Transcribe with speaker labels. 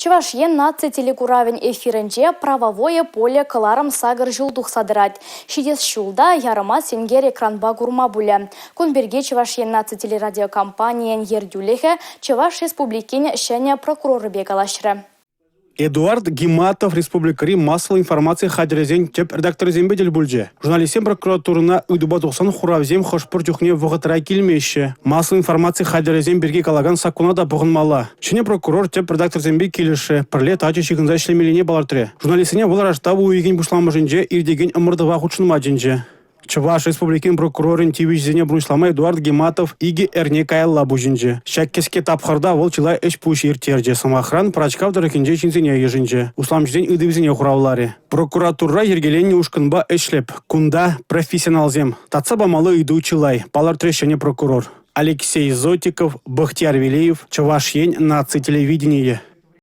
Speaker 1: Чӑваш Ен наци телекуравӗн эфирӗнче «Правовое поле» кӑларӑм 8 ҫул тухса тӑрать. Ҫитес ҫул та ярӑма сенкер экранпа курма пулӗ. Кун пирки Чӑваш Ен наци телерадиокомпанийӗн ертӳлӗхӗ Чӑваш Республикин ҫӗнӗ прокурорӗпе калаҫрӗ.
Speaker 2: Эдуард Гиматов республикӑри массӑллӑ информаци хатӗрӗсен тӗп редакторӗсемпе тӗл пулчӗ. Журналистсем прокуратурӑна ыйтупа тухсан хуравсем хӑш-пӗр чухне вӑхӑтра килмеҫҫӗ. Массӑллӑ информаци хатӗрӗсем пирки калакан саккуна та пӑхӑнмалла. Ҫӗнӗ прокурор тӗп редакторсемпе килӗшрӗ, пӗрле тачӑ ҫыхӑнса ӗҫлемеллине палӑртрӗ. Журналистсене вӑл раштав уйӑхӗн пуҫламӑшӗнче иртекен ӑмӑртӑва хутшӑнма чӗнчӗ. Чӑваш Республикин прокурорӗн тивӗҫӗсене пурнӑҫлама Эдуард Гиматов 2 эрне каялла пуҫӑнчӗ. Ҫак кӗске тапхӑрта вӑл чылай ӗҫ-пуҫ ирттерчӗ. Сӑмахран, Пӑрачкав тӑрӑхӗнче ҫынсене йышӑнчӗ, усламҫӑсен ыйтӑвӗсене хуравларӗ. Прокуратурӑра йӗркеленнӗ ушкӑнпа ӗҫлӗп. Кунта профессионалсем. Татса памалли ыйту чылай, палӑртрӗ ҫӗнӗ прокурор. Алексей Зотиков, Бахтияр Велеев, Чӑваш Ен наци телевиденийӗ.